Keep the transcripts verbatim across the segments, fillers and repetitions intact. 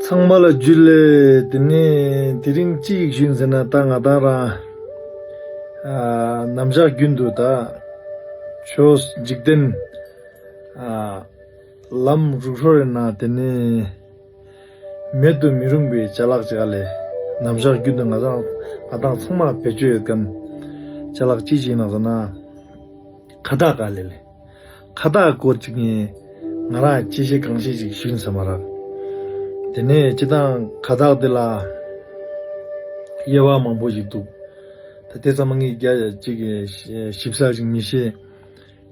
ཚང་མ་ལ་འཇུ་ལེ། དེ་ནས་དེ་རིང་ཅི་ཞིག་ཞུས་ཟེར་ན། ད་ང་དང་རང་ཨ་ནམ་ཞག་རྒྱུན་དུ་ད་ཆོས་འཇིག་རྟེན་ཨ་ལམ་རུག་ཧྲོ་རེ་ན་དེ་ནས་མེད་དུ་མི་རུང་བའི་ཅ་ལག་ཅིག་ཨ་ལེ། ནམ་ཞག་རྒྱུན་དུ་ང་དང་ང་དང་ཚང་མ་བེད་སྤྱོད་ཡོད་མཁན་ཅ་ལག་ཅི་ཞིག་ཡིན་ན་ཟེར་ན། ཁ་བཏགས་ཨ་ལེ་ལེ། ཁ་བཏགས་སྐོར་ཅིག་ངས་ང་རང་ཅི་ཤེས་གང་ཤེས་ཅིག་ཞུས་ཟེར་མ་རག་དེ་ནས་སྤྱིར་བཏང་ཁ་བཏགས་དེ་ལ་དབྱེ་བ་མང་པོ་ཞིག་འདུག་ད་དེ་ཚང་མ་ངས་རྒྱ་ཅིག་ཞིབ་ཚགས་ཅིག་མི་ཤེས།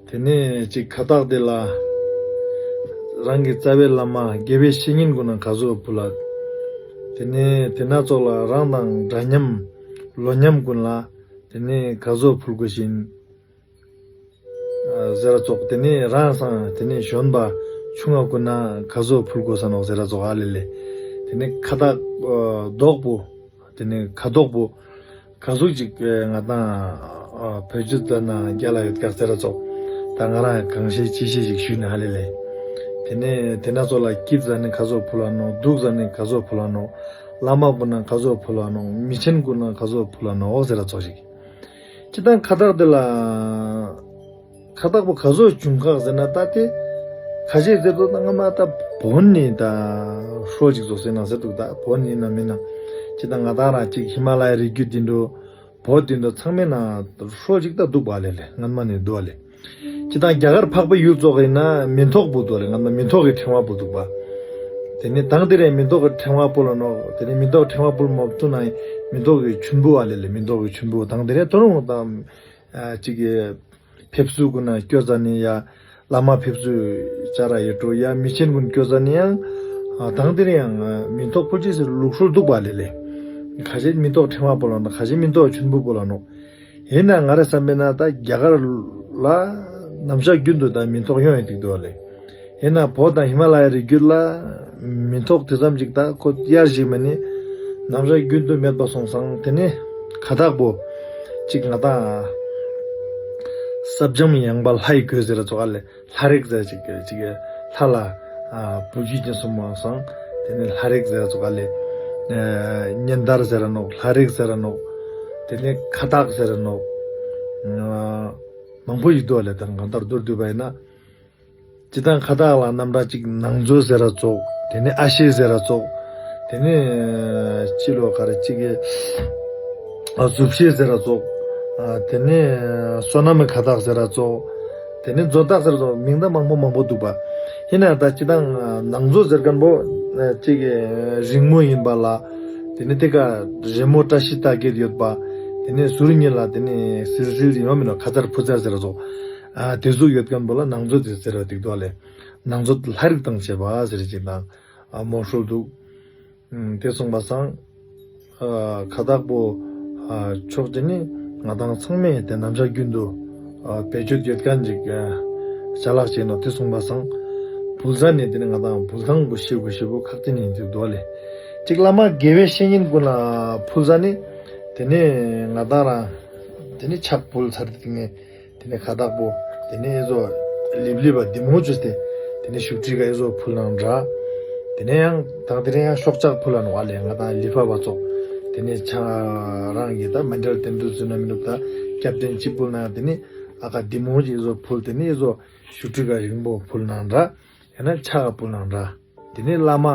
དེ་ནས་ཅིག་ཁ་བཏགས་དེ་ལ་རང་གི་རྩ་བའི་བླ་མ་དགེ་བའི་བཤེས་གཉེན་ཀུན་ལ་ག་ཚོད་ཕུལ་ལ། དེ་ནས་དེ་སྣ་ཚོགས་ལ་རང་དང་འདྲ་མཉམ་ལོ་མཉམ་ཀུན་ལ་དེ་ནས་ག་ཚོད་ཕུལ་དགོས་ཤིན། ཟེར་ར་ཙོགས། དེ་ནས་རང་སང་དེ་ནས་གཞོན་པ་ཆུང་ང་ཀུན་ན་ག་ཚོད་ཕུལ་དགོས་ས་ནོག་ཟེར་ར་ཙོགས་ཨ་ལེ་ལེ། དེ་ནས་ཁ་བཏགས་རྡོག་པོ། དེ་ནས་ཁ་དོག་པོ་ག་ཟུག་ཅིག་ང་དང་བེད་སྤྱོད་ད་ན་རྒྱ་ལ་ཡོད་ཀྱག་ཟེར་ར་ཙོགས། ད་ང་རང་གང་ཤེས་ཅི་ཤེས་ཅིག་ཞུས་ནས་ཨ་ལེ་ལེ། དེ་ནས་དེ་སྣ་ཚོགས་ལ་སྐྱིད་ཟ་ནས་ག་ཚོད་ཕུལ་ལ་ནོག། སྡུག་ཟ་ནས་ག་ཚོད་ཕུལ་ལ་ནོག། བླ་མ་ཀུན་ན་ག་ཚོད་ཕུལ་ལ་ནོག། མི་ཆེན་ཀུན་ན་ག་ཚོད་ཕུལ་ལ་ནོག་ཟེར་ར་ཙོགས་ཤིག་སྤྱིར་བཏང་ཁ་བཏགས་འདི་ལ་ཁ་བཏགས་པོ་ག་ཚོད་བྱུང་ཁག་ཟེར་ན། ད་དེ་ཁ་ཤས་ཟེར་དུས་ད་སྔ་མ་ད་བོད་ནས་ད་ཧྲོ་ཅིག་བཟོ་ཟེར་ན་ཟེར་འདུག་ད་བོད་ནས་ན་མིན་ན་སྤྱིར་བཏང་ང་དང་རང་ཅིག་ཧི་མ་ལ་ཡའི་རི་རྒྱུད་འདི་འགྲོ་བོད་འདི་འགྲོ་ཚང་མའི་ནང་ཧྲོ་ཅིག་ད་འདུག་པ་ལེ་ལེ། སྔ་མ་ནས་འདུག་པ་ལེ། སྤྱིར་བཏང་རྒྱ་གར་འཕགས་པའི་ཡུལ་ཙོགས་ཡིན་ན་མེ་ཏོག་པོ་འདུག་ལེ། སྔ་མ་མེ་ཏོག་གི་ཕྲེང་བ་པོ་འདུག་པ། དེ་ནས་དང་དེ་རེད་མེ་ཏོག་གི་ཕྲེང་བ་པོ་ལ་ནོག། དེ་ནས་མེ་ཏོག་ཕྲེང་བ་པོ་མ་བཏུ་ན་མེ་ཏོག་གི་ཆུན་པོ་ཨ་ལེ་ལེ། མེ་ཏོག་གི་ཆུན་པོ་དང་དེ་རེད་ཐོ་རུང་དང་ཨ་ཅིག་གི་ཕེབས་བསུ་ཀུན་ན་སྐྱོ་ཟ་ནི་ཡ། བླ་མ་ཕེབས་བསུ་བཅར་ར་ཡོད་འགྲོ་ཡ། མི་ཆེན་ཀུན་སྐྱོ་ཟ་ནི་ཡང་ཨ་དང་དེ་རེད་ཡང་མེ་ཏོག་ཕུལ་ཅི་ཟེར་ལུགས་སྲོལ་འདུག་པ་ལེ་ལེ། ཁ་ཤས་མེ་ཏོག་ཕྲེང་བ་པོ་ལ་ནོག། ཁ་ཤས་མེ་ཏོག་ཆུན་པོ་པོ་ལ་ནོག། ཡིན་ན་ང་རེ་བསམ་པས་ན་ད་རྒྱ་གར་ལ་ནམ་ཞག་རྒྱུན་དུ་ད་མེ་ཏོག་ཡོང་ཡོད་ཅིག་འདུག་ལེ། ཡིན་ན་བོད་དང་ཧི་མ་ལ་ཡའི་རི་རྒྱུད་ལ་མེ་ཏོག་དེ་ཙམ་ཅིག་ད་ཁོ་དབྱར་ཞིག་མ་ནི་ནམ་ཞག་རྒྱུན་དུ་མེད་པ་སོང་ཙང་། དེ་ནས་ཁ་བཏགས་པོ་ཅིག་ང་དང་ས་བྱམས་ཡངས་པ་ལྷ་ཡི་གོས་ཟེར་ར་ཙོགས་ལེ། ལྷ་རིགས་ཟེར་ཅིག་ཅིག་ལྷ་ལ་ཨ་བུ་རྒྱུད་ཀྱི་སོང་མ་སང་། དེ་ནས་ལྷ་རིགས་ཟེར་ཙོགས་ལེ། ཨ་གཉན་དར་ཟེར་ར་ནོག། ལྷ་རིགས་ཟེར་ར་ནོག། དེ་ནས་ཁ་བཏགས་ཟེར་ར་ནོག། ཨ་མང་པོ་ཡོད་དོ་ལེ། ད་གང་ལྟར་མདོར་བསྡུས་པ་ཡིན་ན། སྤྱིར་བཏང་ཁ་བཏགས་ལ་རྣམ་གྲངས་གཅིག་ནང་མཛོད་ཟེར་ར་ཙོགས། དེ་ནས་ཨ་ཤེ་ཟེར་ར་ཙོགས། དེ་ནས་སྤྱི་ལོ་ག་རེ་གཅིག་གི་ཨ་གཟུགས་ཤེས་ཟེར་ར་ཙོགས། ཨ་དེ་ནས་བསོད་ནམས་ཁ་བཏགས་ཟེར་ར་ཙོགས། དེ་ནས་མཛོད་བཏགས་ཟེར་ར་ཙོགས། མིང་ད་མང་པོ་མང་པོ་འདུག་པ། ཡིན་ན་ད་སྤྱིར་བཏང་ནང་མཛོད་ཟེར་མཁན་པོ་གཅིག་གི་རིང་མོ་ཡིན་པ་ལ། དེ་ནས་དེ་ཀ་རི་མོ་བཀྲ་ཤིས་རྟགས་བརྒྱད་ཡོད་པ། དེ་ནས་ཟུར་གཉིས་ལ་དེ་ནས་ཟིལ་ཟིལ་ཡོད་མིན་ནོ། ཁ་ཚར་ཕུ་ཚར་ཟེར་ར་ཙོགས། ཨ་དེ་ཟུག་ཡོད་མཁན་པོ་ལ་ནང་མཛོད་དེ་ཟེར་བ་འདུག་དོ་ལེ། ནང་མཛོད་ལྷ་རིགས་དང་བཅས་པ་ཟེར་ཅིག་དང་ཨ་མོ་ཧྲོལ་འདུག། ཨ་དེ་གསུངས་པ་སང་། ཨ་ཁ་བཏགས་པོ་ཨ་ཕྱོགས་དེ་ནི་ང་དང་ཚང་མས་དེ་ནམ་ཞག་རྒྱུན་དུ་ཨ་བེད་སྤྱོད་ཡོད་མཁན་ཅིག་ཨ་ཅ་ལག་ཅིག་ནོ། དེ་གསུངས་པ་སང་། ཕུལ་ས་ནི་དེ་ནི་ང་དང་ཕུལ་སྟངས་པོ་ཤེས་དགོས་ཤེས་པོ་ཁག་ཅན་ཡིན་འདུག་དོ་ལེ། གཅིག་བླ་མ་དགེ་བའི་བཤེས་གཉེན་ཀུན་ལ་ཕུལ་ས་ནི་དེ་ནི་ང་དང་རང་དེ་ནི་ཕྱག་ཕུལ་ཚར་དེ་ནི། དེ་ནས་ཁ་བཏགས་པོ། དེ་ནས་ཨེ་ཟོ་ལིབ་ལིབ་པ་འདི་མོ་བཅོས་ཏེ། དེ་ནས་བཞུགས་ཁྲི་ཀ་ཨེ་ཟོ་ཕུལ་ནང་འདྲ། དེ་ནས་ཡང་དང་དེ་རིང་ཡང་ཤོག་ཆག་ཕུལ་ལ་ནོག་ཨ་ལེ། ང་དང་ལི་ཕ་བ་ཙོགས། དེ་ནས་ཆ་རང་གི་ད་མཎྜལ་རྟེན་འབྲེལ་བཟོས་ན་མི་འདུག་ད་སྐྱབས་རྟེན་གཅིག་ཕུལ་ན་ཡང་དེ་ནས་ཨ་ཁ་འདི་མོ་ཅིག་ཨེ་ཟོ་ཕུལ། དེ་ནས་ཨེ་ཟོ་བཞུགས་ཁྲི་ཀ་རིང་པོ་ཕུལ་ནང་འདྲ། ཡང་ན་ཕྱག་ཕུལ་ནང་འདྲ། དེ་ནས་བླ་མ་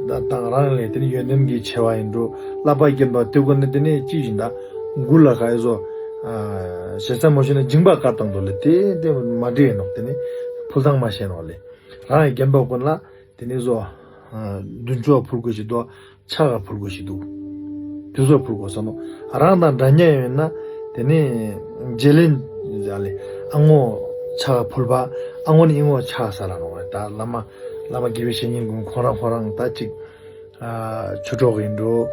དང་རང་ལས་དེ་ནས་ཡོན་ཏན་གྱི་ཆེ་བ་ཡིན་འགྲོ། བསླབ་པ་རྒན་པ་དེ་ཀུན་ནི་དེ་ནས་ཅི་ཡིན་ད་མགུ་ལ་ཁ་ཨེ་ཟོ། ཞེ་ས་མོ་ཤེས་ན་སྦྱིན་པ་བཀར་བཏང་འདུག་ལེ། དེ་དེ་མ་འགྲིག་ཡིན་ནོག། དེ་ནས་ཕུལ་སྟངས་མ་ཤེས་ནོག་ལེ། རང་ཡི་རྒན་པ་ཀུན་ལ་དེ་ནས་ཟོ། མདུན་ཅོག་ཕུལ་དགོས་ཤིག་འདུག། ཕྱག་ཕུལ་དགོས་ཤིག་འདུག། དེ་ཚོ་ཕུལ་དགོས་ས་ནོ། རང་དང་འདྲ་མཉམ་ཡོད་ན་དེ་ནས་བརྗེ་ལེན་ཡ་ལེ། ཨ་ངོ་ཕྱག་ཕུལ་བ། ཨ་ངོ་ནི་ཨི་ངོ་ཕྱག་ས་ལ་རོ། ད་བླ་མ་བླ་མ་དགེ་བའི་བཤེས་གཉེན་ཀུན་ཁོང་རང་ཁོང་རང་ད་ཅིག་ཨ་ཆོས་གྲོགས་ཡིན་འགྲོ།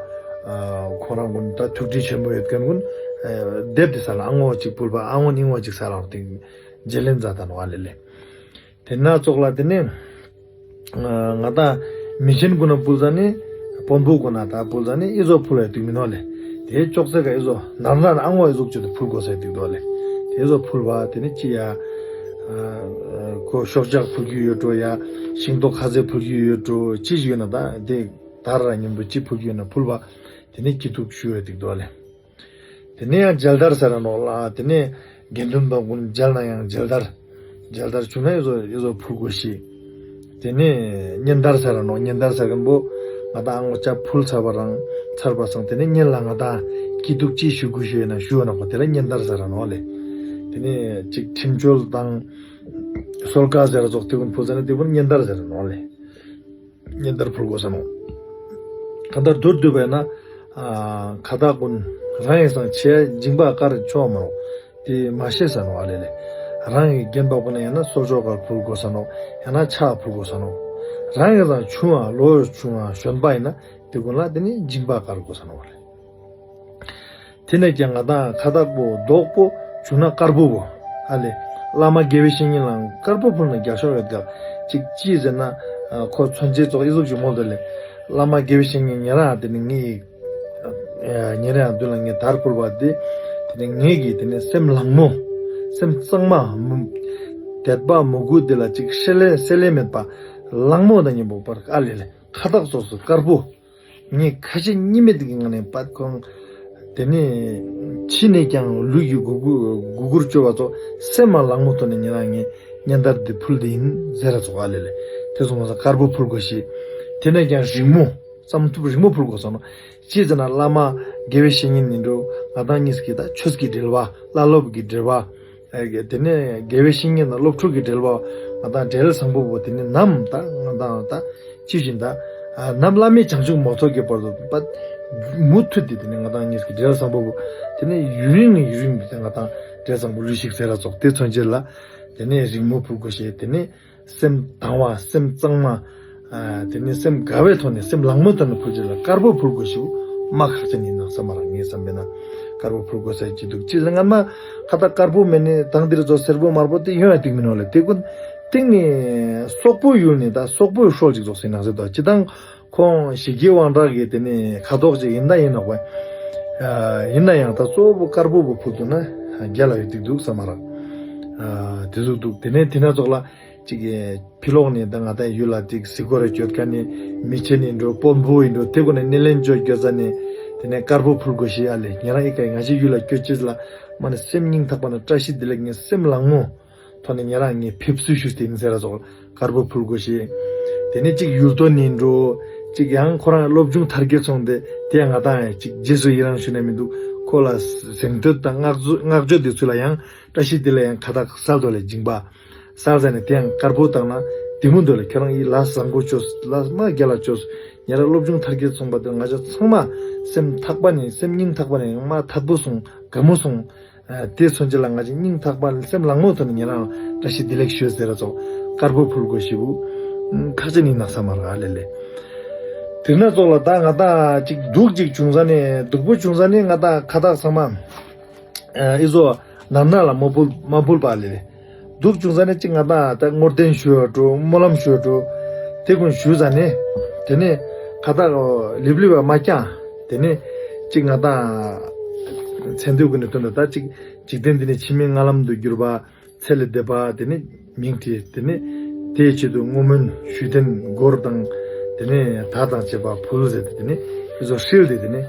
ཨ་ཁོང་རང་ཀུན་ད་ཐུགས་ཁྲིད་ཆེན་པོ་ཡོད་མཁན་ཀུན་ཨ་སྡེབ་དེ་ས་ལ་ཨ་ངོ་ཅིག་ཕུལ་བ། ཨ་ངོ་ནི་ཨི་ངོ་ཅིག་ས་ལ་རོ། དེ་བརྗེ་ལེན་མཛད་ད་ནོ་ཨ་ལེ་ལེ། དེ་ན་ཙོགས་ལ་དེ་ནས་ང་དང་མི་ཆེན་ཀུན་ན་ཕུལ་ས་ནི་དཔོན་པོ་ཀུན་ན་ད་ཕུལ་ས་ནི་ཨི་ཟོ་ཕུལ་ཡ་དུས་མིན་ནོ་ལེ། དེ་ཅོག་ཙེ་ག་ཨི་ཟོ་ནར་ནར་ཨ་ངོ་ཨི་ཟོ་ཅོ་དུ་ཕུལ་དགོས་ས་དུས་དོ་ལེ། དེ་ཨི་ཟོ་ཕུལ་བ་དེ་ནི་ཅི་ཡ་ཁོ་ཤོག་ཆག་ཕུལ་རྒྱུ་ཡོད་འགྲོ། ཡ་ཤིང་ཏོག་ཁ་ཟས་ཕུལ་རྒྱུ་ཡོད་འགྲོ། ཅི་ཞིག་ཡོད་ན་ད་དེ་ དར་ར་མཉམ་དུ་ཅི་ཕུལ་རྒྱུ་ཡོད་ན་ཕུལ་བ། དེ་ནས་སྐྱིད་སྡུག་ཞུ་བའི་ཏིག་ཏོ་ལས། དེ་ནས་ཡང་མཇལ་དར་ཟེར་ར་ནོག་ལ། དེ་ནས་དགེ་འདུན་པ་ཀུན་མཇལ་ན་ཡང་མཇལ་དར། མཇལ་དར་བྱུང་ན་ཨེ་ཟོ་ཨེ་ཟོ་ཕུལ་དགོས་ཤིག་དེ་ནས་སྙན་དར་ཟེར་ར་ནོག་སྙན་དར་ཟེར་མཁན་པོ་ང་དང་ཨང་ཅག་ཕུལ་ཚར་བ་རང་ཚར་བ་སང་དེ་ནས་སྙན་ལ་ང་དང་སྐྱིད་སྡུག་ཅི་ཞུ་དགོས་ཤེས་ཡོད་ན་ཞུ་ནོག་པ། དེ་ལ་སྙན་དར་ཟེར་ར་ནོག་ལེ། དེ་ནས་ཅིག་ཁྲིམས་བཅོལ་དང་གསོལ་ཁ་ཟེར་ར་ཙོགས་དེ་ཀུན་ཕུལ་ཚར་ན་དེ་ཀུན་སྙན་དར་ཟེར་ར་ནོག་ལེ། སྙན་དར་ཕུལ་དགོས་ས་ནོག་གང་ལྟར་མདོར་བསྡུས་པས་ན། ཨ་ཁ་བཏགས་ཀུན་རང་ཡིན་སང་ཆེ་འཇིང་པ་དཀར་ཆོག་མ་རུང་། དེ་མ་ཤེས་ས་ནོག་ཨ་ལེ་ལེ། རང་གི་རྒན་པ་ཀུན་ན་ཡང་ན་གསོལ་ཆོག་དཀར་ཕུལ་དགོས་ས་ནོག་ཡང་ན་ཕྱག་ཕུལ་དགོས་ས་ནོག་རང་གི་སང་ཆུང་བ་ལོ་ཆུང་བ་གཞོན་པ་ཡིན་ན་དེ་ཀུན་ལ་དེ་ནི་འཇིང་པ་དཀར་དགོས་ས་ནོག་ཨ་ལེ། དེ་ནས་ཀྱང་ང་དང་ཁ་བཏགས་པོ་རྡོག་པོ་བྱུང་ན་དཀར་པོ་བོ། ཨ་ལེ། བླ་མ་དགེ་བའི་བཤེས་གཉེན་ལའང་དཀར་པོ་ཕུལ་ན་རྒྱག་ཤོག་ཡོད་ཀྱང་ཅིག་ཅི་ཟེར་ན། ཨ་ཁོ་མཚོན་བྱེད་ཙོགས་ཨི་ཟུག་ཅིག་མོལ་དུ་ལེ། བླ་མ་དགེ་བའི་བཤེས་གཉེན་ཉེ་རང་དེ་ནི་ངའི་ཨ་ཉེ་རང་མདུན་ལ་ངས་དར་ཕུལ་བ་དེ། དེ་ནི་ངེད་ཀྱི་དེ་ནི་སེམས་ལངས་མོ། སེམས་གཙང་མ་མོ། དད་པ་མོས་གུས་དེ་ལ་ཅིག་སྲེ་ལེ་སྲེ་ལེ་མེད་པ། ལངས་མོ་དང་མཉམ་པོ་པར་ཨ་ལེ་ལེ་ཁ་བཏགས་ཙོགས་སུ་དཀར་པོ། ངས་ཁ་ཞེ་གཉིས་མེད་ཀྱི་ངང་ནས་པད་ཁོང་། དེ་ནས་ཕྱི་ནས་ཀྱང་ལུས་ཀྱི་གུ་གུ་གུ་གུར་བཅོལ་བ་ཚོ་སེམས་མ་ལངས་མོ་ཐོག་ནས་ཉེ་རང་ངས་སྙན་དར་འདི་ཕུལ་དེ་ཡིན་ཟེར་ར་ཚོགས་ཨ་ལེ་ལེ། དེ་སོང་ཙང་དཀར་པོ་ཕུལ་དགོས་ཤེས། དེ་ནས་ཀྱང་རིང་མོ། བསམ་ཐུབ་རིང་མོ་ཕུལ་དགོས་སོང་ན། ཅི་ཟེར་ན་བླ་མ་དགེ་བའི་བཤེས་གཉེན་ནི་འགྲོ་ང་དང་གཉིས་ཀྱི་ད་ཆོས་ཀྱི་འབྲེལ་བ་བླ་སློབ་ཀྱི་འབྲེལ་བ། ཨེ་དེ་ནས་དགེ་བའི་བཤེས་གཉེན་དང་སློབ་ཕྲུག་གི་འབྲེལ་བ་ང་དང་འབྲེལ་བཟང་པོ་བོ་དེ་ནི་ནམ་ད་ང་དང་ད་ཅི་བཞིན་ད་ཨ་ནམ་བླ་མེད་བྱང་ཆུབ་མ་ཐོབ་ཀྱི་བར་དུ་པ་མུ་མཐུད་དེ་དེ་ནི་ང་དང་གཉིས་ཀྱི་འབྲེལ་བཟང་པོ་བོ་དེ་ནི་ཡུན་རིང་ནས་ཡུན་རིང་དུ་ང་དང་འབྲེལ་བཟང་པོ་ལུས་ཤིག་ཟེར་ར་ཙོགས་དེ་མཚོན་བྱེད་ལ་དེ་ནས་རིང་མོ་ཕུལ་དགོས་ཤེས་དེ་ནས། སེམས་དང་བ་སེམས་གཙང་མ། ཨ་དེ་ནས་སེམས་དགའ་བའི་ཐོག་ནས་སེམས་ལངས་མོའི་ཐོག་ནས་ཕུལ་རྒྱུ་ལ་དཀར་པོ་ཕུལ་དགོས་ཞེས་མ་ཁག་ཅན་ཡིན་ན་བསམ་མ་རག་ངས་བསམ་པས་ན་དཀར་པོ་ཕུལ་དགོས་ས་ཅི་འདུག་ཅི་ལ་སྔ་མ་ཁ་བཏགས་དཀར་པོ་མེད་ནས་དང་འདིར་ཚོ་སེར་པོ་དམར་པོ་དེ་ཡོང་ཡ་ཏིག་མིན་ནོ་ལེ། དེ་ཀུན་སྟེང་ནས་སོག་པོའི་ཡུལ་ནས་ད་སོག་པོའི་སྲོལ་ཅིག་རྫོགས་སྲིད་ནང་ཟེར་དོ་ཅི་དང་ཁོང་ཞི་རྒྱས་དབང་དྲག་གི་དེ་ནས་ཁ་དོག་ཅིག་ཡིན་ད་ཡིན་ནོག་པ། ཡིན་ན་ཡང་ད་གཙོ་བོ་དཀར་པོ་བོ་ཕུལ་འདུག་ན་རྒྱལ་ལ་ཡོད་ཏིག་འདུག་བསམ་མ་རག་དེ་ཟུག་འདུག་དེ་ནས་དེ་ན་ཚོགས་ལ། ཅིག་གི་ཕི་ལོག་ནས་ད་ང་ད་ཡུལ་ལ་ཅིག་གཟིགས་སྐོར་རེ་བསྐྱོད་མཁན་ནི་མི་ཆེ་ནི་འགྲོ་དཔོན་པོ་ཡིན་འགྲོ་དེ་ཀོ་ནས་སྣེ་ལེན་བཅོ་བསྐྱོད་ས་ནས་དེ་ནས་དཀར་པོ་ཕུལ་དགོས་ཤེས་ཨ་ལེ། ཉེ་རང་ཨི་ཀའི་ང་ཞིག་ཡུལ་ལ་བསྐྱོད་ཅེས་ལ་མ་ནི་སེམས་སྙིང་ཐག་པ་ན་བཀྲ་ཤིས་བདེ་ལེགས་ངས་སེམས་ལངས་མོ་ཐོག་ནས་ཉེ་རང་ངས་ཕེབས་བསུ་ཞུས་ཏེ་ཡིན་ཟེར་ར་སོགས་དཀར་པོ་ཕུལ་དགོས་ཤེས། དེ་ནས་ཅིག་ཡུལ་དོན་ནི་འགྲོ་ཅིག་ཡང་ཁོ་རང་སློབ་སྦྱོང་མཐར་སྐྱེལ་སོང་སྟེ་དེ་ང་ད་ཡང་ཅིག་རྗེས་སུ་ཡི་རང་ཞུ་ནས་མི་འདུག་ཁོ་ལ་གཟེངས་བསྟོད་དང་བསྔགས་བརྗོད་དེ་ཚུལ་ལ་ཡང་བཀྲ་ཤིས་བདེ་ལེགས་ཡང་ཁ་བཏགས་གསལ་དོ་ལས་སྦྱིན་པ། གསར་ཟ་ནས་དེ་ཡང་དཀར་པོ་བཏང་ན་དེ་མོ་འདོད་ལ་ཁྱོད་རང་ཡིས་ལ་བཟང་པོ་བཅོས་ལ་མ་རྒྱ་ལ་བཅོས། ཉེ་རང་སློབ་སྦྱོང་མཐར་སྐྱེལ་སོང་པ་དེར་ང་ཅག་ཚང་མ་སེམས་ཐག་པ་ནས་སེམས་སྙིང་ཐག་པ་ནས་མ་ཐག་པོ་སོང་དགའ་མོ་སོང་། དེ་མཚོན་བྱེད་ལ་ང་ཅག་སྙིང་ཐག་པ་ནས་སེམས་ལངས་མོ་ཐོག་ནས་ཉེ་རང་བཀྲ་ཤིས་བདེ་ལེགས་ཞུས་ཟེར་ར་ཚོགས་དཀར་པོ་ཕུལ་དགོས་ཞེས་བུ། ཁག་ཅན་ཡིན་ན་བསམ་མ་རག་ལེ་ལེ། དེ་ན་ཚོགས་ལ་ད་ང་ད་ཅིག་སྡུག་ཅིག་བྱུང་ས་ནས་སྡུག་པོ་བྱུང་ས་ནས་ང་ད་ཁ་བཏགས་ཚང་མ། ཨེ་ཨི་ཟོ་ནར་ནར་ལ་མ་ཕུལ་མ་ཕུལ་པ་ལེ་ལེ། སྡུག་བྱུང་ས་ནས་ཅིག་ང་ད་ད་བསྔོ་རྟེན་ཞུ་ཡ་འགྲོ་སྨོན་ལམ་ཞུ་ཡ་འགྲོ། དེ་ཀུན་ཞུ་ས་ནས་དེ་ནས་ཁ་བཏགས་ལིབ་ལིབ་པ་མ་བསྐྱངས། དེ་ནས་ཅིག་ང་ད་མཚན་ཐོས་ཀུན་ནས་སྟོན་ད་ད་ཅིག་འཇིག་རྟེན་འདི་ནས་ཕྱི་མའི་ལྔ་ལམ་དུ་གྱུར་པ། ཚེ་ལས་འདས་པ་དེ་ནི་མིང་བྲིས་དེ་ནི་དེའི་ཆེད་དུ་བསྔོ་སྨོན་ཞུས་རྟེན་སྒོར་དང་དེ་ནི་དར་དང་བཅས་པ་ཕུལ་ཟེར་ཏེ་དེ་ནི་ཨི་ཟོ་ཧྲིལ་ཏེ་དེ་ནི་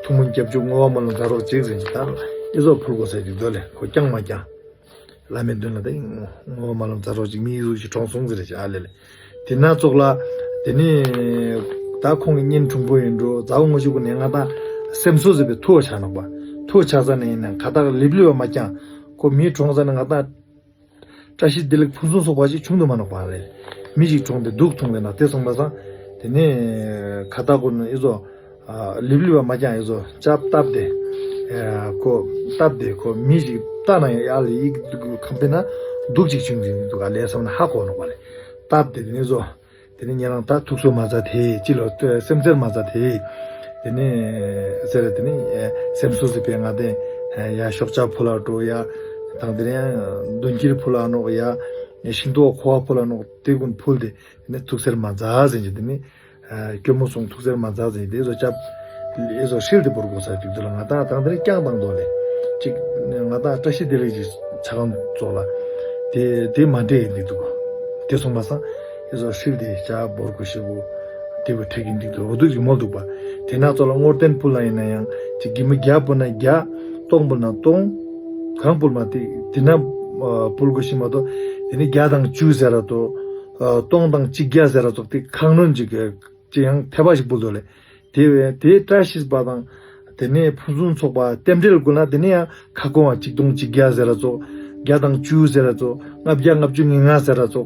ཐུགས་སྨོན་སྐྱབས་འཇུག་བསྔོ་བ་སྨོན་ལམ་དགའ་རོགས་གཅིག་ཟེར་གྱི་དར་ཨི་ཟོ་ཕུལ་དགོས་ཟེར་གྱི་འདོད་ལས་ཁོ་རྐྱང་མ་རྐྱང་བླ་མའི་མདུན་ལ་དེ་བསྔོ་བ་སྨོན་ལམ་དགའ་རོགས་གཅིག་མི་ཨི་ཟོ་ཞིག་གྲོངས་སོང་ཟེར་ཅིག་ཨ་ལེ་ལེ། དེ་ན་ཙོགས་ལ། དེ་ནི། ད་ཁོང་གི་གཉེན་དྲུང་པོ་ཡིན་འགྲོ་མཛའ་བོ་ངོ་ཤེས་ཀུན་ནས་ང་དང་སེམས་གསོ་ཟེར་བའི་ཐུ་བ་ཆགས་ནོག་པ། ཐུ་བ་ཆགས་ས་ནས་ཡིན་ན་ཁ་བཏགས་ལིབ་ལིབ་པ་མ་བསྐྱངས། ཁོ་མི་གྲོངས་ས་ནས་ང་དང་། བཀྲ་ཤིས་བདེ་ལེགས་ཕུན་སུམ་ཚོགས་པ་ཞིག་བྱུང་དུ་མ་ནོག་པ་རེད། མི་ཞིག་གྲོངས་ཏེ་སྡུག་འཐུང་བས་ན་དེ་སོང་པ་སང་། དེ་ནས། ཁ་བཏགས་ཀུན་ནས་ཨི་ཟོ། ལིབ་ལིབ་པ་མ་བསྐྱངས་ཨི་ཟོ་ཅབ་བཏབ་སྟེ། ཁོ་བཏབ་སྟེ་ཁོ་མི་ཞིག་བལྟ་ན་ཡང་ཡར་ལ་ཡིག་ཁམས་པས་ན་སྡུག་ཅིག་བྱུང་ཟིན་འདུག་ག་ལས་བསམ་ན་ཧ་གོ་ནོག་པ་ལས། བཏབ་སྟེ་དེ་ནས་ཨི་ཟོ། དེ་ནས་ཉེ་རང་ད་ཐུགས་གསོ་མ་མཛད་དེ་ཅི་ལོ་སེམས་འཚེར་མ་མཛད་དེ། དེ་ནས་ཟེར་དེ་ནས་སེམས་གསོ་ཟེར་བའི་ང་དེ་ཡ་ཤོག་ཆ་ཕུ་ལ་འགྲོ་ཡ། དང་དེ་ནས་མདུན་དཀྱིལ་ཕུ་ལ་ནོག་ཡ། ཤིང་ཏོག་ཁོ་བ་ཕུ་ལ་ནོག་དེ་ཀུན་ཕུལ་ཏེ། དེ་ནས་ཐུགས་འཚེར་མ་མཛད་ཟེར་གྱི་དེ་ནས། སྐྱོ་མོ་སོང་ཐུགས་འཚེར་མ་མཛད་ཟེར་གྱི་དེ་ཚོ་སྐྱབས། ཨེ་ཚོ་ཧྲིལ་དེ་བོར་དགོས་ས་དུས་དུས་ལ་ང་དང་དང་དེ་ནས་རྐྱང་དང་དོ་ལེ། གཅིག་ང་དང་བཀྲ་ཤིས་བདེ་ལེགས་ཀྱི་ཆ་གང་ཚོགས་ལ། དེ་དེ་མ་འདྲེས་ཡིན་འདུག་དེ་སོང་པ་སང་ཨེ་ཚོ་ཧྲིལ་དེ་སྐྱབས་བོར་དགོས་ཞེ་བོ། དེ་བས་འགྲིག་གི་འདུག་འདུག་འོ་འདུག་ཅིག་མོལ་འདུག་པ། དེ་ན་ཚོ་ལ་བསྔོ་རྟེན་ཕུལ་ལ་ཡིན་ན་ཡང་ཅིག་གི་མི་བརྒྱ་ཕུལ་ན་བརྒྱ། སྟོང་ཕུལ་ན་སྟོང་། གང་ཕུལ་མ་དེ་དེ་ན་ཕུལ་དགོས་ཤེས་མ་གཏོགས། དེ་ནི་བརྒྱ་དང་བཅུ་ཟེར་ར་ཚོ། སྟོང་དང་གཅིག་བརྒྱ་ཟེར་ར་ཚོ་དེ་ཁག་ནོན་ཅིག་ཅིག་ཡང་ཐེ་བ་ཞིག་ཕུལ་འདུག་ལེ། དེ་བས་དེའི་བཀྲ་ཤིས་པ་དང་། དེ་ནས་ཕུན་སུམ་ཚོགས་པ་རྟེན་འབྲེལ་བསྐུལ་ན་དེ་ནས་ཡང་ཁ་སྐོང་བ་གཅིག་སྟོང་གཅིག་བརྒྱ་ཟེར་ར་ཚོ། བརྒྱ་དང་བཅུ་ཟེར་ར་ཚོ། ལྔ་བརྒྱ་ལྔ་བཅུ་ང་ལྔ་ཟེར་ར་ཚོ།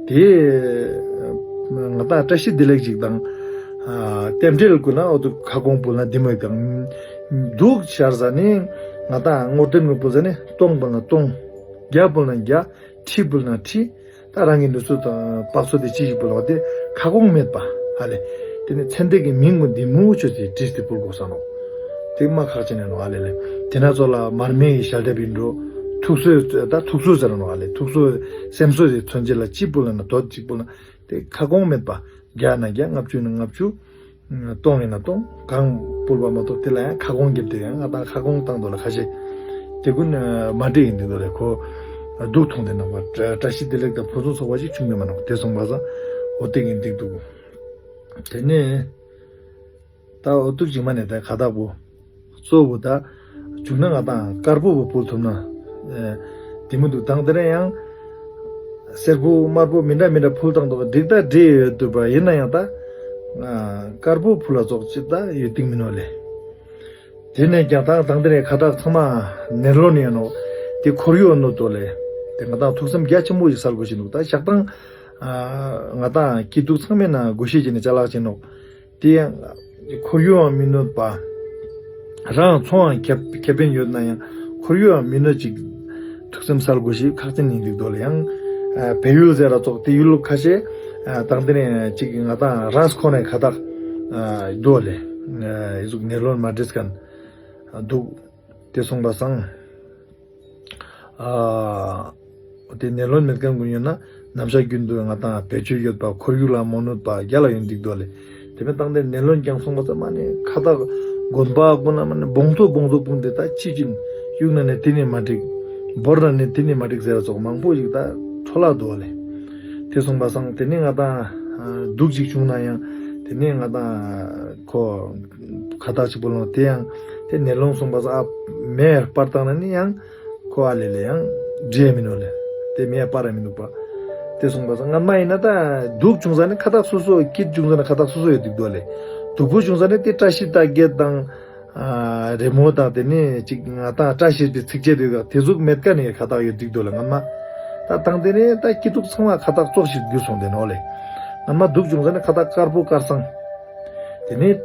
དེ་ང་དང་བཀྲ་ཤིས་བདེ་ལེགས་ཅིག་དང་། རྟེན་འབྲེལ་བསྐུལ་ན་འོ་དུ་ཁ་སྐོང་ཕུལ་ན་དེ་མོ་དང་། འདུག་ཤར་ཟ་ནི་ང་དང་བསྔོ་རྟེན་དངོས་པོ་ཟ་ནི་སྟོང་ཕུལ་ན་སྟོང་། བརྒྱ་ཕུལ་ན་བརྒྱ། ཁྲི་ཕུལ་ན་ཁྲི། ད་རང་གི་ནུས་ཚོད་དང་དཔག་ཚོད་དེ་ཅི་ཞིག་ཕུལ་བ་དེ་ཁ་སྐོང་མེད་པ་ཨ་ལེ། དེ་ནི་ཚེ་འདས་ཀྱི་མིང་ངོ་འདི་མུ་ཆོད་ཅེས་བྲིས་ཏེ་ཕུལ་དགོས་ས་ནོ། དེ་མ་ཁག་ཅན་ནས་ནོ་ཨ་ལེ་ལེ། དེ་ན་ཚོ་ལ་མར་མེ་ཡི་ཞལ་འདེབས་ཡིན་འགྲོ། ཐུགས་གསོས་ད་ཐུགས་གསོས་ཟེར་ནོ་ཨ་ལེ། ཐུགས་གསོས་སེམས་གསོ་དེ་མཚོན་བྱེད་ལ་ཅི་ཕུལ་ན་ན་དོད་ཅིག་ཕུལ་ན་དེ་ཁ་སྐོང་མེད་པ། བརྒྱ་ན་བརྒྱ། ལྔ་བཅུ་ན་ལྔ་བཅུ། སྟོང་ཡིན་ན་སྟོང་། གང་ཕུལ་བ་མ་གཏོགས་དེ་ལ་ཡང་ཁ་སྐོང་བརྒྱབ་སྟེ་ཡང་ང་དང་ཁ་སྐོང་བཏང་འདུག་ལ་ཁ་ཤས། དེ་ཀུན་མ་འགྲིག་ཡིན་འདུག་ལ་ཁོ། སྡུག་མཐོང་དེ་ནང་པ་བཀྲ་ཤིས་བདེ་ལེགས་དང་ཕུན་སུམ་ཚོགས་པ་ཞིག་བྱུང་གི་མ་ནོག་དེ་སོང་པ་སང་འོ་དེ་གིན་འགྲིག་འདུག་དེ་ནས་ད་འོ་ཐུག་ཅིག་མ་ནས་ད་ཁ་བཏགས་པོ། གཙོ་བོ་ད། བྱུང་ན་ང་དང་དཀར་པོ་བོ་ཕུལ་ཐུབ་ན། དེ་མི་འདུག་དང་དེ་རིང་ཡང་། སེར་པོ་དམར་པོ་མི་འདྲ་མི་འདྲ་ཕུལ་བཏང་དོག་འགྲིག་ད་འགྲིག་ཡོད་འདུག་པ་ཡིན་ན་ཡང་ད། དཀར་པོ་ཕུལ་ལ་ཙོག་ཅིག་ད་ཡོད་དིག་མི་ནོ་ལེ། དེ་ནས་ཀྱང་ད་དང་དེ་རིང་ཁ་བཏགས་ཚང་མ་ནེར་ལོན་ཡོད་ནོ། དེ་ཁོར་ཡུག་ནོ་དོ་ལེ། དེ་ང་དང་ཐུགས་སེམས་རྒྱ་ཆེན་པོ་ཞིག་གསལ་དགོས་ཤིག་འདུག་ད་ཞག་དང་། ང་དང་སྐྱིད་སྡུག་ཚང་མའི་ནང་དགོས་ཤེས་ཀྱི་ནི་ཅ་ལག་ཅིག་ནོ། དེ་ཡང་ཁོར་ཡུག་ཡང་མི་གནོད་པ། རང་ཚོང་ཡང་ཁེ་ཁེ་ཕན་ཡོད་ན་ཡང་ཁོར་ཡུག་ཡང་མི་གནོད་ཅིག་ཐུགས་སེམས་གསལ་དགོས་ཤིག་ཁག་ཅན་ཡིན་འདུག་དོ་ལ་ཡང་། བལ་ཡུལ་ཟེར་ར་ཙོག་དེ་ཡུལ་ལུགས་ཁ་ཤས། དང་དེ་ནས་ཅིག་ང་དང་རས་ཁོ་ནས་ཁ་བཏགས་དོ་ལེ། ཡི་ཟུག་ནེ་ལོན་མ་འདྲེས་མཁན་འདུག་དེ་སོང་པ་སང་། དེ་ནེ་ལོན་མེད་མཁན་ཀུན་ཡོད་ན་ནམ་ཞག་རྒྱུན་དུ་ང་དང་བེད་སྤྱོད་ཡོད་པ་ཁོར་ཡུག་ལ་མ་གནོད་པ་རྒྱ་ལ་ཡོང་འདུག་དོ་ལེ། དེ་མིན་དང་དེ་ནེ་ལོན་ཀྱང་སོང་པ་ཙམ་མ་ནས་ཁ་བཏགས་དགོན་པ་ཀུན་ན་མ་ནས་བོང་ཐུག་བོང་ཐུག་སྤུངས་ཏེ་ད་ཅི་ཅིན་གཡུག་ན་ནས་དེ་ནས་མ་འགྲིག་འབོར་ན་ནས་དེ་ནས་མ་འགྲིག་ཟེར་བ་ཙོག་མང་པོ་ཞིག་ད་འཕྲོ་བརླག་འདུག་ལེ། དེ་སོང་པ་སང་དེ་ནས་ང་དང་སྡུག་ཅིག་བྱུང་ན་ཡང་དེ་ནས་ང་དང་ཁོ་ཁ་བཏགས་ཅིག་པོ་ལོང་དེ་ཡང་དེ་ནེ་ལོན་སོང་པ་སང་ཨ་མེ་སྤར་བཏང་ན་ནི་ཡང་ཁོ་ཨ་ལེ་ལེ་ཡང་འདྲེ་མི་ནོ་ལེ། དེ་མེ་སྤར་མི་འདུག་པ། དེ་སོང་པ་སང་སྔ་མ་ཡིན་ན་ད་སྡུག་བྱུང་ས་ནི་ཁ་བཏགས་སོ་སོ་སྐྱིད་བྱུང་ས་ནི་ཁ་བཏགས་སོ་སོ་ཡོད་འདུག་དོ་ལེ། སྡུག་པོ་བྱུང་ས་ནི་དེ་བཀྲ་ཤིས་རྟགས་བརྒྱད་དང་། རེ་མོ་དང་དེ་ནས་ཅིག་ང་དང་བཀྲ་ཤིས་པའི་ཚིགས་བཅད་དེ་དེ་ཟུག་མེད་ཀ་ནས་ཁ་བཏགས་ཡོད་འདུག་དོ་ལེ་སྔ་མ། ད་དང་དེ་ནས་ད་སྐྱིད་སྡུག་ཚང་མ་ཁ་བཏགས་ཙོག་ཞིག་འགྱུར་སོང་དེ་ནོ་ལེ། སྔ་མ་སྡུག་བྱུང་ས་ནི་ཁ་བཏགས་དཀར་པོ་དཀར་སང་། དེ་ནས་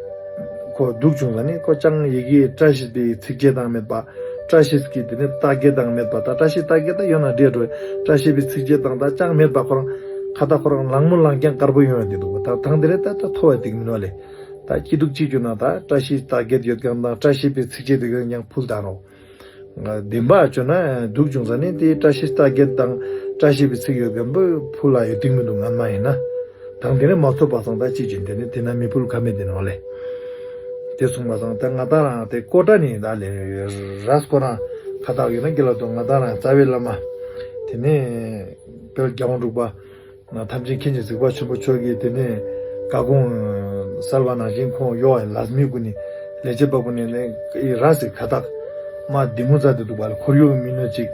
ཁོ་སྡུག་བྱུང་ས་ནི་ཁོ་ཅང་ཡི་གེ་བཀྲ་ཤིས་པའི་ཚིགས་བཅད་དང་མེད་པ། བཀྲ་ཤིས་ཀྱི་དེ་ནས་རྟགས་བརྒྱད་དང་མེད་པ་ད་བཀྲ་ཤིས་རྟགས་བརྒྱད་ད་ཡོད་ན་འདྲེ་འགྲོ། བཀྲ་ཤིས་པའི་ཚིགས་བཅད་དང་ད་ཅང་མེད་པ་ཁོ་རང་ཁ་བཏགས་ཁོ་རང་ལང་མོ་ལང་རྐྱང་དཀར་པོ་ཡོང་ཡོད་དེ་འདུག་ད་དང་དེ་རེད་ད་ད་ཐོ་བ་དེ་མི་ནོ་ལེ། ད་སྐྱིད་སྡུག་ཅིག་བྱུང་ན་ད་བཀྲ་ཤིས་རྟགས་བརྒྱད་ཡོད་མཁན་དང་བཀྲ་ཤིས་པའི་ཚིགས་བཅད་དེ་ཡང་ཕུལ་ད་ནོ། བདེན་པ་བརྗོད་ན་སྡུག་བྱུང་ས་ནི་དེ་བཀྲ་ཤིས་རྟགས་བརྒྱད་དང་བཀྲ་ཤིས་པའི་ཚིག་ཡོད་མཁན་པོ་ཕུལ་ལ་ཡོད་དུས་མི་འདུག་སྔ་མ་ཡིན་ན། དང་དེ་ནས་མ་ཐོབ་པ་སང་ད་ཅི་བྱེད་དེ་ནི་དེ་ན་མི་ཕུལ་ཁ་མེད་དེ་ནོ་ལེ། དེ་སོང་པ་སང་ད་ང་དང་རང་དེ་ཀོ་ཏ་ནི་ད་ལེ་རས་ཁོ་རང་ཁ་བཏགས་ཡོད་ན་དགེ་ལ་དོ་ང་དང་རང་རྩ་བའི་བླ་མ། དེ་ནས་དཔལ་རྒྱལ་དབང་འབྲུག་པ། ཐམས་ཅད་མཁྱེན་ཅིང་གཟིགས་པ་ཆེན་པོ་མཆོག་གིས་དེ་ནས་བཀའ་དགོངས་གསལ་བ་ནང་བཞིན་ཁོང་གཡོ་བ་ལ་མི་ཀུན་ནི་ལས་བྱེད་པ་ཀུན་ནི་ནི་ཨི་ར་སི་ཁ་བཏགས་མ་བདེ་མོ་མཛད་དེ་འདུག་པ་ལ་ཁོར་ཡུག་མི་གནོད་ཅིག་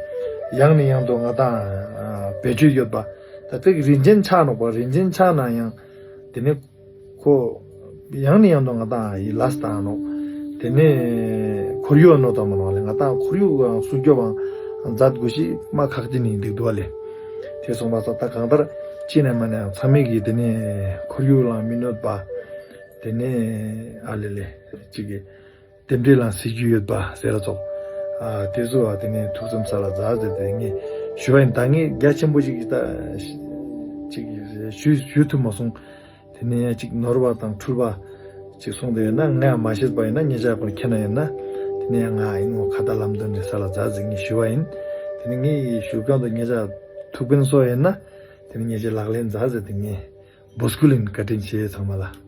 ཡང་ནས་ཡང་དུ་ང་དང་བེད་སྤྱོད་ཡོད་པ་ད་ཏིག་རིན་ཆེན་ཆགས་ནོག་པ་རིན་ཆེན་ཆགས་ན་ཡང་དེ་ནི་ཁོ། ཡང་ནས་ཡང་དུ་ང་དང་ཡི་ལས་བཏང་ནོ། དེ་ནས་ཁོར་ཡུག་ནོ་དང་མ་ནོ་ལེ་ང་དང་ཁོར་ཡུག་སྲུང་སྐྱོབ་བང་མཛད་དགོས་ཤེས་མ་ཁག་ཅན་ཡིན་འདུག་དོ་ལེ། དེ་སོང་པ་ས་ད་གང་ལྟར་ཅི་ནས་མ་ནས་ཚང་མས་ཀྱིས་དེ་ནས་ཁོར་ཡུག་ལ་མི་གནོད་པ། དེ་ནས་ཨ་ལེ་ལེ་ཅིག་གི་རྟེན་འབྲེལ་ལ་གཟིགས་རྒྱུ་ཡོད་པ་ཟེར་ར་ཙོག་དེ་ཚོ་བ་དེ་ནས་ཐུགས་བསམ་ས་ལ་མཛད་ཟེར་དེ་ངས་ཞུ་བ་ཡིན། ད་ངས་རྒྱ་ཆེན་པོ་ཅིག་ད་ཅིག་ཞུ་ཞུ་ཐུབ་མ་སོང་། དེ་ནས་ཡང་ཅིག་ནོར་བ་དང་འཁྲུལ་བ་ཅིག་གསུངས་ཏེ་ཡོད་ན་ངས་མ་ཤེས་པ་ཡིན་ན་ཉེ་ཆར་ཁོ་མཁྱེན་ན་ཡིན་ན་དེ་ནས་ཡང་ང་ཡིན་ངོ་ཁ་ད་ལམ་སྟོན་རེ་ས་ལ་མཛད་ཟིག་ངས་ཞུ་བ་ཡིན། དེ་ནས་ངས་ཞུ་གང་དུ་ཉེ་ཆར་ཐུགས་ཕན་གསོ་ཡིན་ན་དེ་ནས་ཉེ་ཆར་ལག་ལེན་མཛད་ཟེར་དེ་ངས་འབོད་སྐུལ་ཡིན། བཀའ་དྲིན་ཆེ་ཚང་མ་ལ།